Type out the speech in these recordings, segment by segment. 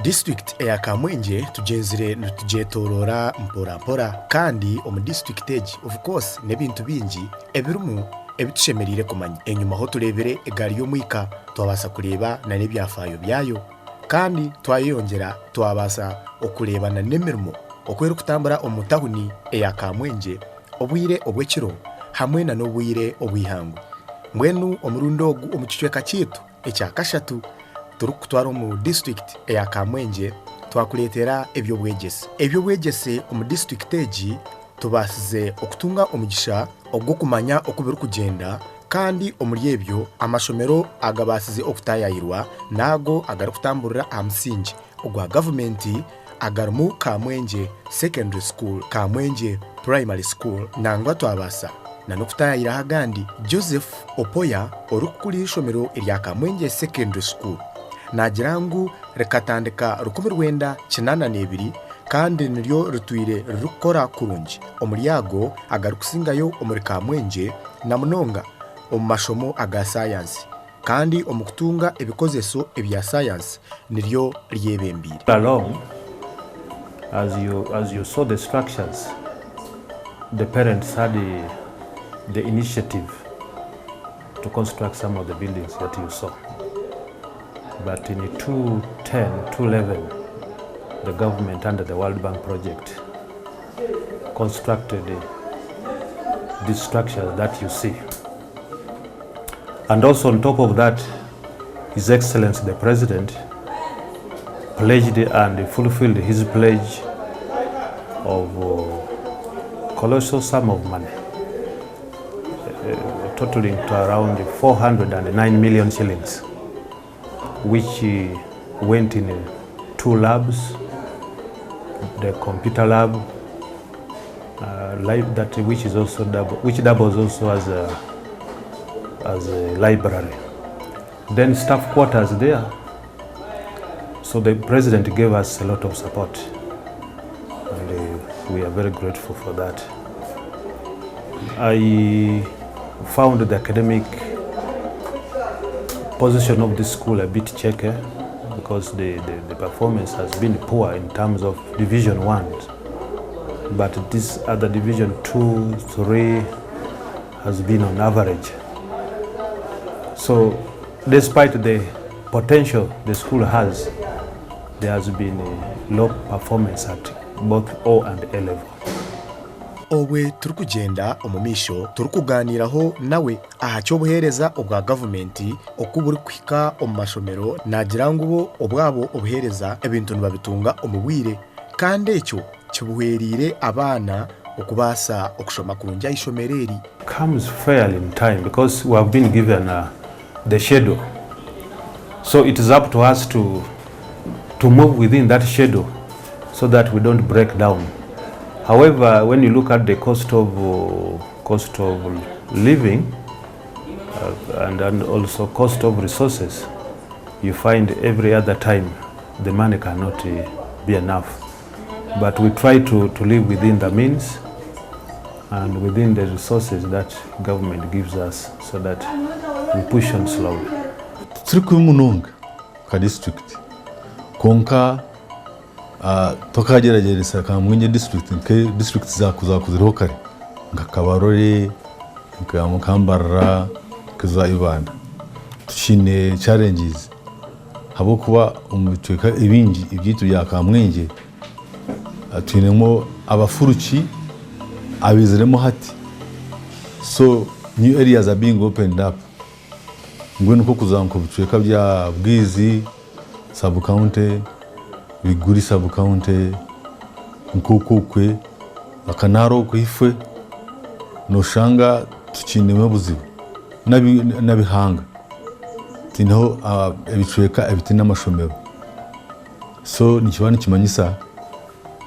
Disiturikiti eya Kamwengye tugyenzire nitugyetoroora mpora mpora kandi omu disiturikiti egi of course n'ebintu bingi ebirimu ebi tushemereire kumanya. Enyimaho tureebire egaari y'omwika twabaasa kureeba n'ebyafaayo byayo kandi twayeyongyera twabaasa okureeba n'emirimo oku erikutambura omu tawuni eya Kamwengye obwire obw'ekiro hamwe n'obwire obw'eihangwe. Mbwenu omurundi ogu omu kicweka kyaitu Ekya kashatu, turikukutwara omu disiturikiti eya Kamwengye twakureetera eby'obwegyese. Eby'obwegyese omu disiturikiti egi tubaasize okutunga omugisha ogw'okumanya oku birikugyenda kandi omuri ebyo amashomero agabaasize okutaayaayirwa n'ago agarikutamburira aha musingye ogwa gavumenti agarimu Kamwengye Secondary School, Kamwengye Primary School nangwa twabaasa na n'okutaayayiraho agandi. Joseph Opoya orikukurira eishomero erya Kamwengye Secondary School naagira ngu rikatandika 1982 kandi niryo ritwire ririkukora kurungi omuri ago agarikusingayo omuri Kamwengye na munonga omu mashomo aga saayansi. Kandi omu kutunga ebikozeso ebya sayansi niryo ryebembeire. Along as you as you saw the structures the parents had the initiative to construct some of the buildings that you saw but in 2010 2011 the government under the World Bank project constructed these structures that you see. And also on top of that, His Excellency the President pledged and fulfilled his pledge of uh, colossal sum of money, uh, totaling to around 409 million shillings, which uh, went in uh, two labs, the computer lab, uh, that which is also double, which doubles also as a, as a library. Then staff quarters there. So the president gave us a lot of support and uh, we are very grateful for that. I found the academic position of the school a bit shaky because the, the, the performance has been poor in terms of Division 1. But this other Division 2, 3 has been on average. So despite the potential the school has, there has been a low performance at both O and A level. Obwe turikugyenda omu maisho turikugaaniiraho nawe aha ky'obuheereza obwa gavumenti oku burikuhika omu mashomero naagira ngu bo obwabo obuheereza ebintu nibabitunga omu bwire kandi ekyo kibuhwereire abaana okubaasa okushoma kurungi aha ishomero eri. Comes fairly in time because we have been given uh, the schedule so it is up to us to, to move within that schedule so that we don't break down. However, when you look at the cost of, uh, cost of living uh, and, and also cost of resources, you find every other time the money cannot uh, be enough. But we try to, to live within the means and within the resources that government gives us so that we push on slowly. Turi kubi munonga nka disiturikiti kwonka twakagyeragyeresa Kamwengye disiturikiti nka disiturikiti ezaakuziriho kare nka Kabarole, nka Mbarara, nka Ibanda tukiine challenges ahabw'okuba omu bicweka ebingi ebyaitu bya Kamwengye twinemu abafuruki abaiziremu hati so new areas are being opened up mbwenu nk'okuza nk'omu bicweka bya Bwizi sub county, Biguri sub county, nk'okwo okwe Akanaaro okwo ifwe noshanga tukiinemu obuzibu n'ab'eihanga twineho ebicweka ebitaine amashomero so nikiba nikimanyisa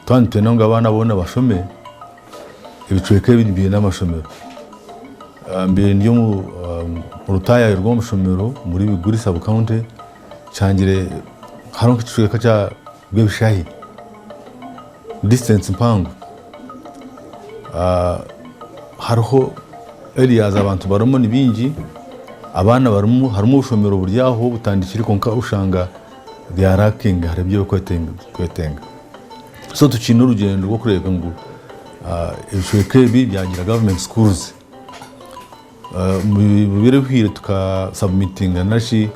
twaba nitwenda ngu abaana boona bashome, ebicweka ebi biine amashomero. Mbaire ndi omu rutaayaayo rw'omushomero omuri Biguri sub county nshangire hariho nk'ekicweka kya Rwebishahi distance mpango hariho areas abantu barimu ni baingi, abaana barimu harimu obushomero buri aho butandikire kwonka oshanga. They are lacking hariho ebi barikwetenga. So tukiine orugyendo rw'okureebeka ngu ebicweka ebi byagira government schools. Omu biro ebihweire tuka submitinga nari shi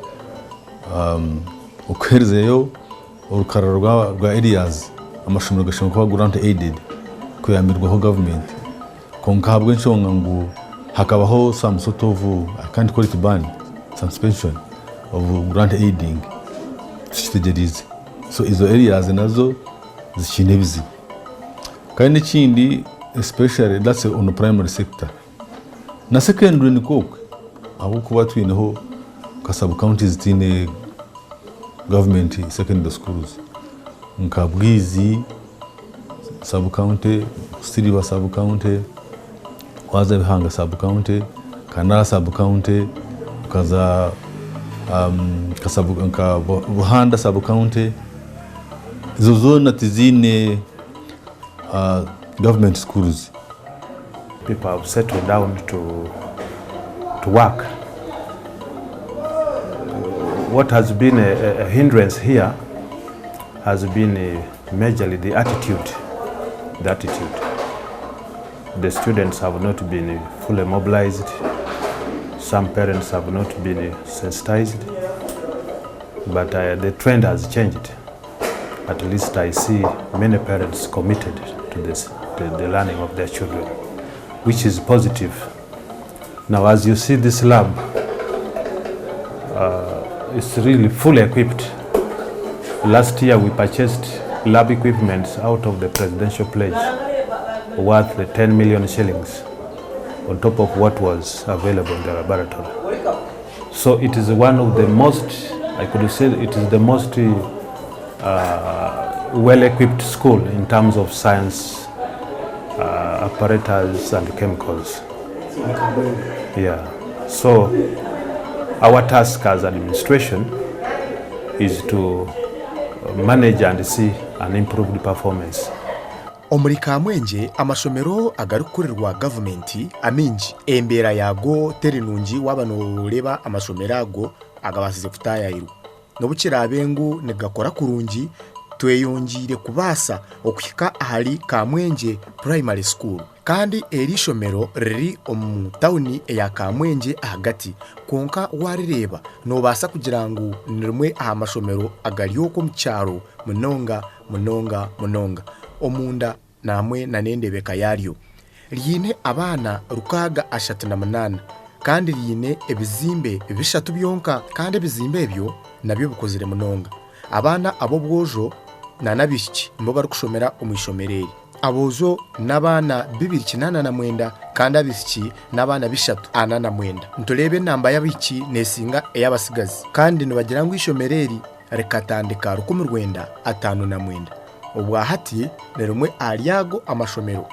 okuheerezayo orukarara rwa areas amashomero gashemereire kuba grant aided kuyambirwaho gavumenti. Kwonka ahabw'enshonga ngu hakabaho some sort of I can't call it ban, suspension of grant aiding tukitegyereize. So ezo areas nazo zikiine ebizibu. Kandi n'ekindi especially that's on primary sector. Na secondary nikwo okwe ahabw'okuba twineho nka sub counties zitaine government secondary schools nka Bwizi sub county, Busiriba sub county, waaza Bihanga sub county, Kanara sub county, okaza nka Buhanda sub county, ezo zoona tiziine government schools. People have settled down to, to work. What has been a, a hindrance here has been majorly the attitude. The attitude. The students have not been fully mobilized. Some parents have not been sensitized. But the trend has changed. At least I see many parents committed to this, the learning of their children, which is positive. Now, as you see this lab, it's really fully equipped. Last year we purchased lab equipment out of the presidential pledge worth the 10 million shillings on top of what was available in the laboratory. So it is one of the most, I could say it is the most well-equipped school in terms of science apparatus and chemicals. Yeah. So our task as administration is to manage and see an improved performance. Omuri Kamwengye amashomero agarikukurirwa gavumenti amaingi embeera yaago teri nungi waaba nooreeba amashomero ago agabaasize kutaayaayirwa. N'obu kiraabe ngu nigakora kurungi, tweyongyeire kubaasa okuhika ahari Kamwengye Primary School. Kandi eri ishomero riri omu tauni eya Kamwengye ahagati. Kwonka waarireeba noobaasa kugira ngu ni rimwe aha mashomero agari okwo omu kyaro munonga munonga munonga. Omunda naamwe n'endeebeka yaaryo. Riine abaana 638 kandi riine ebizimbe bishatu byonka kandi ebizimbe ebyo nabyo bikozire munonga. Abaana ab'obwojo n'abaishiki nibo barikushomera omu ishomero eri. Aboojo n'abaana 289 kandi abaishiki n'abaana 349. Nitureeba enamba y'abaishiki neesinga ey'abatsigazi kandi nibagira ngu eishomero eri rikatandika 1959. Obwa hati ni rimwe ahari ago amashomero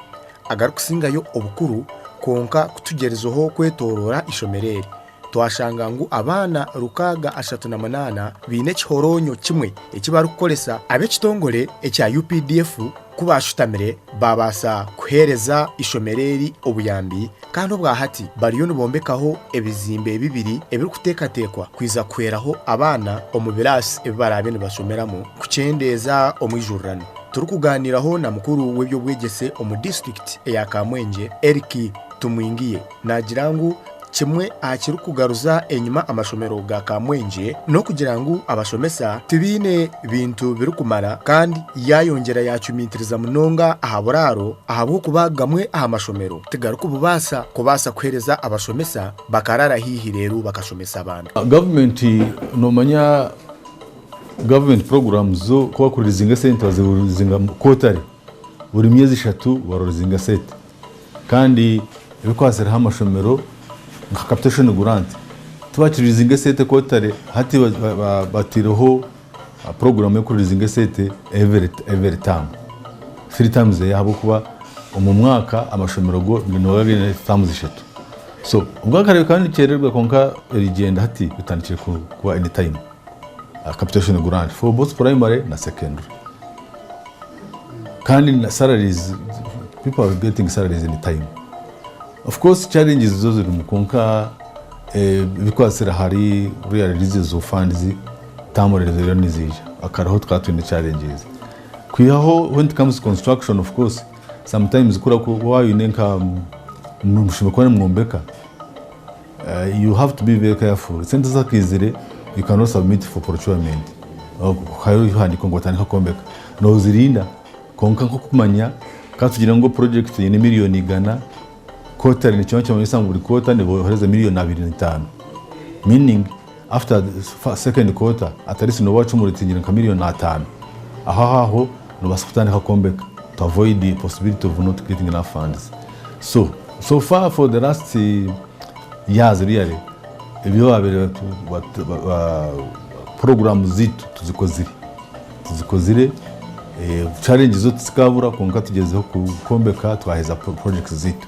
agarikusingayo obukuru kwonka ku tugyerizeho kwetooroora eishomero eri, twashanga ngu abaana 638 baine ekihoronyo kimwe eki barikukoresa. Ab'ekitongore ekya UPDF ku baashutamire baabaasa kuheereza eishomero eri obuyambi kandi obwa hati bariyo nibombekaho ebizimbe bibiri ebirikuteekateekwa kwija kuhweraho abaana omu biraasi ebi baraabe nibashomeramu kukyendeeza omwijurirano. Turikugaaniiraho na mukuru w'eby'obwegyese omu disiturikiti eya Kamwengye, Eric Tumwingiye naagira ngu kimwe aha kirikugaruza enyima amashomero ga Kamwengye n'okugira ngu abashomesa tibaine bintu birikumara kandi yaayongyera yaacumitiriza munonga aha buraaro ahabw'okuba gamwe aha mashomero tigarikububaasa kubaasa kuheereza abashomesa bakaraara haihi reero bakashomesa abaana. Gavumenti noomanya gavumenti puroguraamu zo ku barikurizinga esente bazirizinga kwotari buri myezi eshatu barurizinga esente. Kandi ebikwatsireho amashomero nka capitation grant tibakiririzinga esente kwotari hati bataireho puroguramu y'okuririzinga esente every term, three times a year ahabw'okuba omu mwaka amashomero go nigaba gaine terms ishatu. So obwakare bikaba nibikyererwa kwonka erigyenda hati bitandikire kuba any time capitation grant for both primary na secondary. Kandi na salaries, people are getting salaries in time. Of course challenges zo zirimu kwonka ebikwatsire ahari ruriya releases of funds. Term ziriyo niziija akariho tukaba twine challenges. Kwihaho when it comes to construction, of course, sometimes kura waaba oine nka mushemeriire kuba nimwombeka, you have to be very careful. Sente zakaizire, you cannot submit for procurement. Hariho ebihandiiko ngu otandike kwombeka. Nozirinda kwonka nk'okumanya ka tugire ngu project eine 100,000,000, quarterly nikiba nikimanyisa ngu buri quarter nibohereza 25 million. Meaning after the second quarter at least noba wacumuritingire nka 5 million. Aho aho nobaasa kutandika kwombeka to avoid the possibility of not getting enough funds. So far for the last years, really, ebyo babire program zitu tuzikozire. Challenge zo tizikabura, kwonka tugyezeho kwombeka twaheza projects zitu.